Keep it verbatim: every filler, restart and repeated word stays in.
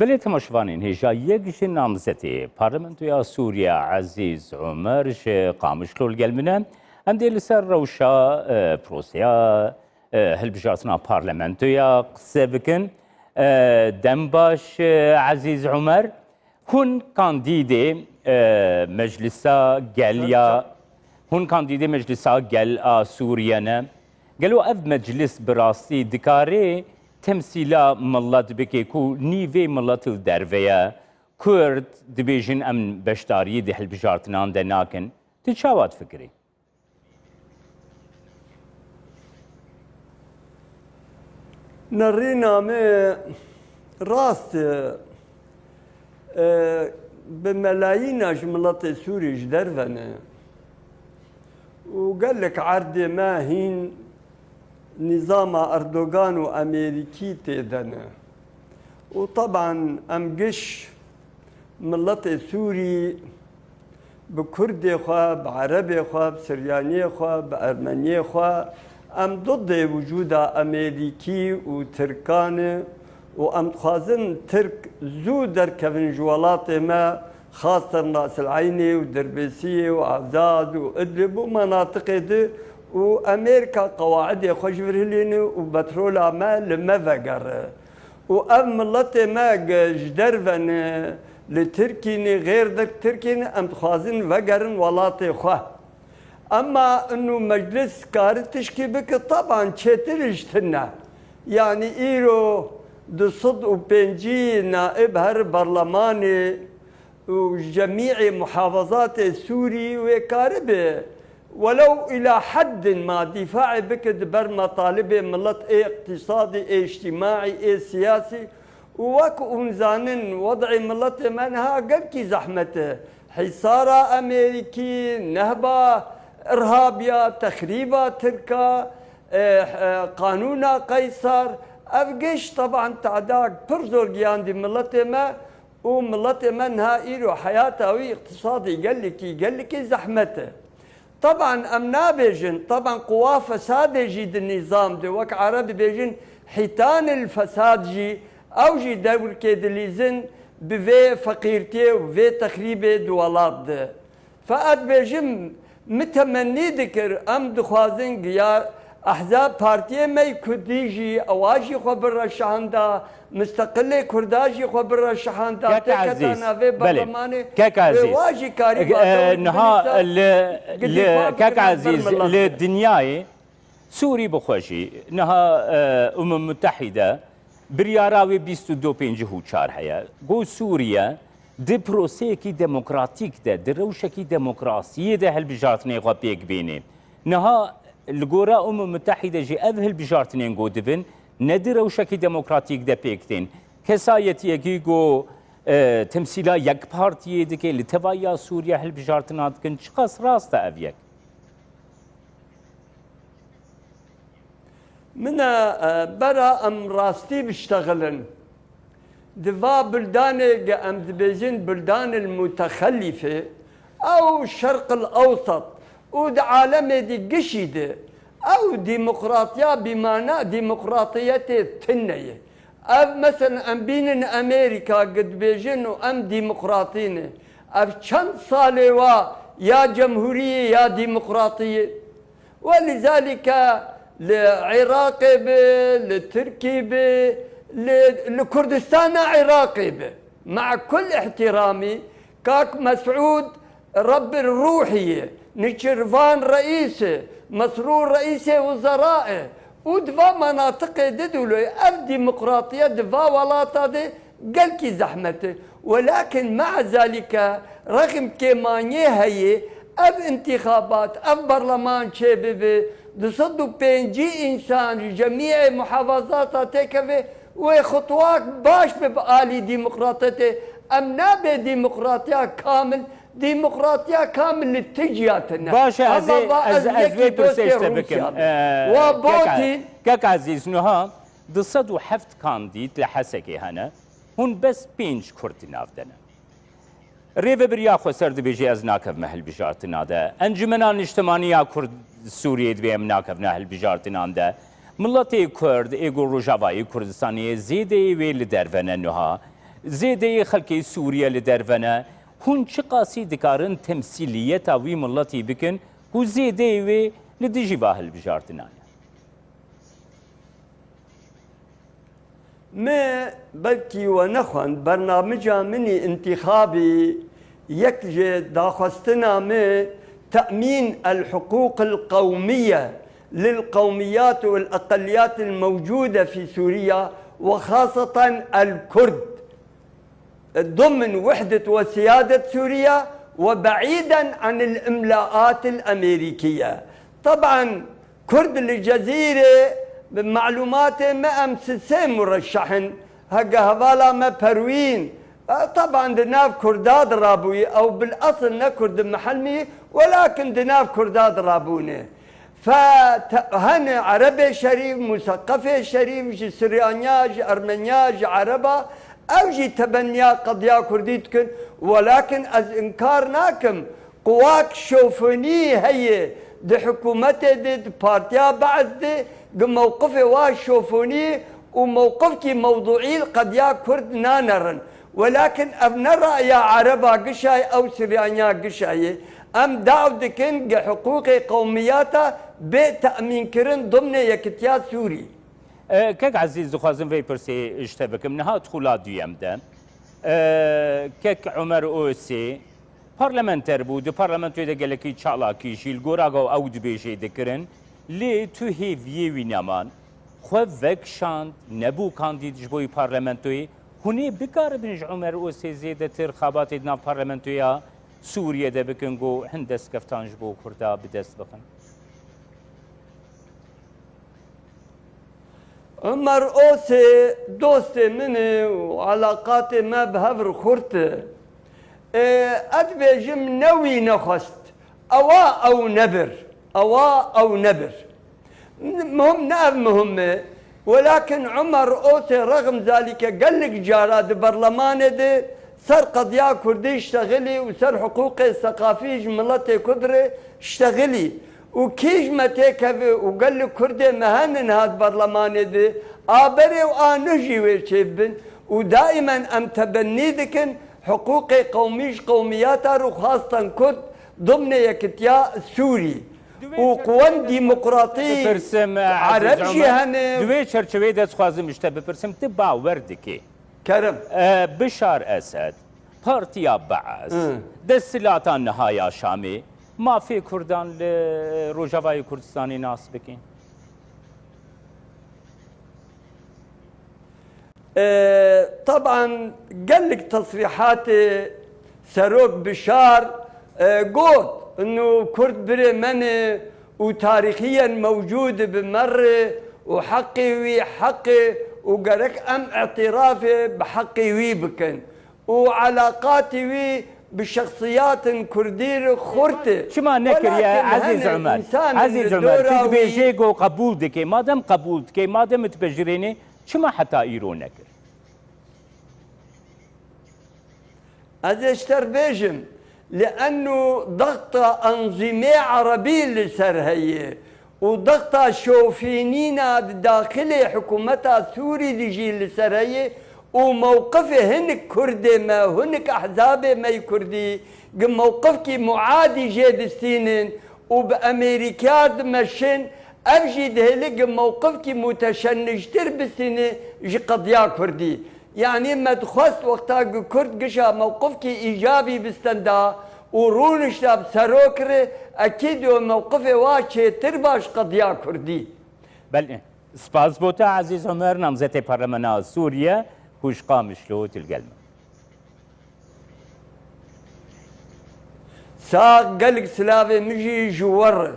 Belê temaşevanên hêja, yek ji namzetê Parlamentoya Sûriye Ezîz Umer ji Qamişlo li gel min e. Em dê li ser rewşa, e, proseya, e, hilbijartina parlamentoya qise bikin. E, dem baş, e, Ezîz Umer. Hûn kandîdê, e, Meclisa Gel ya, hûn kandîdê Meclisa Gel a Sûriye ne. Gelo ev meclis bi rastî dikarê temsîla milet bike ku nîvê milet li derve ye? Kurd dibêjin em beşdariyê di hilbijartinan de nakin. Tu çawa difikirî? Nerîna me rast e, e, bi melayîna ji miletê Sûrî ji derve ne û gelek erdê me hîn nîzama Erdogan û Amerîkî tê de ne. Û teban em giş miletê Sûrî bi Kurdê xwe, bi Erebê xwe, bi Siryaniyê xwe, bi Ermeniyê xwe, em didê wicûda Amerîkî û Tirkan e û em dixwazin Tirk zû derkevin ji welatê me, xasten Rasil Eynê û Dirbêsiyê û Azaz û Idlib û menatiqê di û Amerîka qewaidê xwe ji vir hilîne û petrola me li me vegere. Û ev miletê me ge ji derve ne, li Tirkî ne, xêr derk Tirkî ne, em dixwazin vegerin welatê xwe. Emma inu meclis kari tişkî bike, teban çêtir ji tune. Yanî îro du sed û pêncî naib her berlemanê û cemîê muhafazatê Sûrî wê karibe welew îla heddin ma dîfaê bike di ber metalibê milet ê îqtîsadî, ê îctîmaî, ê siyasî û wek hûn zanin wed'ê miletê me niha gelkî zehmet e. Hîsara Amerîkî, nehba irhabiya, texrîba Tirka, e, e, qanûna Qeysar, ev giş teban tedak pir zor giyandî miletê me. Û miletê me niha îro heyata wî îqtisadî gelekî, gelekî zehmet e. Teban em nabêjin, teban quwa fesadê jî di nîzam de, wek Ereb dibêjin hîtanil fesad jî, ew jî dewrkê dilîzin bi vê feqîrtiyê û vê texrîbê di welat de. Feqet bêjim, min temennî dikir, em dixwazin giya ehzab partiyê me yê kurdî jî ewa jî xwe bire şahanda, misteqilê kurda jî xwe bire şahanda, Kek têketa Ezîz, navê belê. Berlemanê Kek wê Ezîz, wa jî karî e, niha li, li Kek Ezîz, li dinyayê Sûrî bi xwe jî niha, e, Umem Mutehîde biryara wê bîst û du pêncî û çar heye. Got Sûriye di proseyekî demokratîk de, di rewşekî demokrasiyê de hilbijartinê xwe pêk bînê. Niha li gora Umem Mutehîde jî ev hilbijartinên ku dibin ne di rewşekî demokratîk de pêk tên. Kesayetiyekî ku, e, temsîla yek partiyê dike, li tevahiya Sûriye hilbijartina dikin, çiqas rast e ev yek? Min e, e, bera em rastî biştexilin. Di va buldanê ge em dibêjin buldanil mutexelîfê, ew Şerqil Ewsat û di alemê dî gişî de, ew demokratiya bîmana demokratiyetê tune ye. Ev, meselen, em bînin Amerîka ge dibêjin û em demokratî ne. Ev çend salê wa ya cemhurî ye ya demokratî ye. Welîzalîke li Iraqê be, li Tirkî be, li, li Kurdistana Iraqê be. Mea kul îhtîramî, kak Mesûd Rebbir Rûhî ye, Niçirvan Reîs e, Mesrûr Reîsê Wizera e û di va menatiqê di dûloyê ev demokratiye di va welata de gelkî zehmet e. Welakin mea zalîke rexim kêmaniyê heye, ev întîxabat, ev berleman çêbibe, du sed û pêncî însan ji cemîê muhafazata têkeve, wê xutwak baş be bi alî demokratiyetê. Em nabê demokratiya kamil, demokratiya kamil li tu ciya tune. Baş e, ez Ama ê, va ez, ez ez vê yekî pirsê dostê ji te bikim. Rûsya me. Ee, Wa Kek A-, botîn. Kek Ezîz, niha du sed û heft kandîd li Hesekê hene. Hûn bes pênc Kurd di nav de ne. Rêvebiriya Xweser dibêje, ez nakevime hilbijartina de. Encûmena Niştimanî ya Kurd Sûriyê dibê em nakevine hilbijartinan de. Miletê Kurd ê ku Rojavayê Kurdistanê yê zêdeyê wê li derve ne niha. Zêdeyê xelkê Sûriye li derve ne. Hûn çiqasî dikarin temsîliyeta wî miletî bikin ku zêdeyê wê li dijî va hilbijartinan e? Me belkî we nexwend, bernamija min î întîxabî, yek ji daxwestina me te'mîn el-huqûq el-qewmiye lil-qewmiyat û l-eqeliyat el-mewcûde fî Sûriye, we xaseten el-Kurd, ضمن وحدة وسيادة سوريا وبعيدا عن الإملاءات الأمريكية. طبعا Kurd li Cezîrê, bi malûmatê me, em si sê mureşşeh in. Hege hevala me Perwîn, e, teban di nav Kurda de rabûyî, ew bil esil ne Kurd mihilmî, welakin di nav Kurda de rabûne. Fe te-, hene Erebê şerîf, museqefê şerîf, ji Siryanya, ji Ermenya, ji Ereba, ew jî tebenniya qediya Kurdî dikin. Welakin ez inkar nakim, quwak şofonî heye di hikûmetê de, di partiya Be'es de, gi mewqifê wa şofonî û mewqifkî mewduî li qediya Kurd nanerin. Welakin ev ne raya Ereba gişayê ew Siryanya gişayê. Em daw dikin gi hiqûqê qewmiyata bê te'mînkirin dimnê Yekitiya Sûrî. E, kek Ezîz, dixwazim vê pirsê ji te bikim. Niha di xula duyem de, e, kek Omer Osê parlamenter bû, di parlamentoyê de gelekî çalakî jî li gora ku ew dibêjê dikirin, lê tu hêviyê wî neman, xwe vekişand, nebû kandîd ji bo yî parlamentoyê. Hûn ê bikaribin ji Omer Osê zêdetir xebatê di nav parlamentoya Sûriyê de bikin ku hin destkeftan ji bo Kurda bi dest bixin? Omer Osê dostê min e û elaqatê me bi hev re xurt e. Ê, ez dibêjim ne wî nexwest. Ewa ew nebir. Ewa ew nebir. Muhim ne ev muhim e. Welakin Omer Osê rexm zalîke gelek cara di berlemanê de ser qediya Kurdî ştexilî û ser hiqûqê seqafî ji miletê Kurd re ştexilî. Û kî ji me têkeve û gelek Kurdê me hene niha di berlemanê de, a berê û a nuh jî wê çêbibin û daîmen em tebennî dikin hiqûqê qewmî ji qewmiyata re û xaseten Kurd dimnê Yekitiya Sûrî û quwen demokratî, Bipirsim, e, Ereb Ezîz jî Omer, hene. Di wê çerçeveyê de dixwazim ji te bipirsim, tu bawer dikî, Kerem. E, Bişar Esed, Partiya Be'es, Hı. desthilata niha ya Şamê, mafê Kurdan li Rojavayê Kurdistanê nas bikin? E, teban gelek tesrîhatê Serok Bişar, e, got, inu Kurd birê me ne û tarîxiyen mewcûd bi me re û heqê wî heq e û gerek em îtirafê bi heqê wî bikin û elaqatê wî bi şexsiyatên Kurdî re xurt e. Çima nekiriye, Welakin Ezîz hene Omer? Însanên Ezîz li Omer, tu dora wî dibêjê ku qebûl dike. Madem qebûl dike, madem tu bejirênê, çima heta îro nekir? Ez ê ji te re bêjim, li eno dexta enzîmê erebî li ser heye û dexta şofînîna di daxilê hikûmeta Sûrî de jî li ser heye û mewqifê hinek Kurdê me, hinek ehzabê me yê Kurdî gi mewqifkî muadî jê distînin û bi Amerîkaya dimeşin, ev jî dihêle gi mewqifkî muteşennictir bistîne ji qediya Kurdî. Yanî me dixwest wexta ku Kurd gişa mewqifkî îcabî bistenda û rûnişta bi serok re, ekîd wê mewqifê wa çêtir ba ji qediya Kurdî. Belê. Spas bo te Ezîz Omer, namzetê Parlamena Sûriye, ku ji Qamişlo tu li gel me. Sax, gelek silavê min jî ji we re.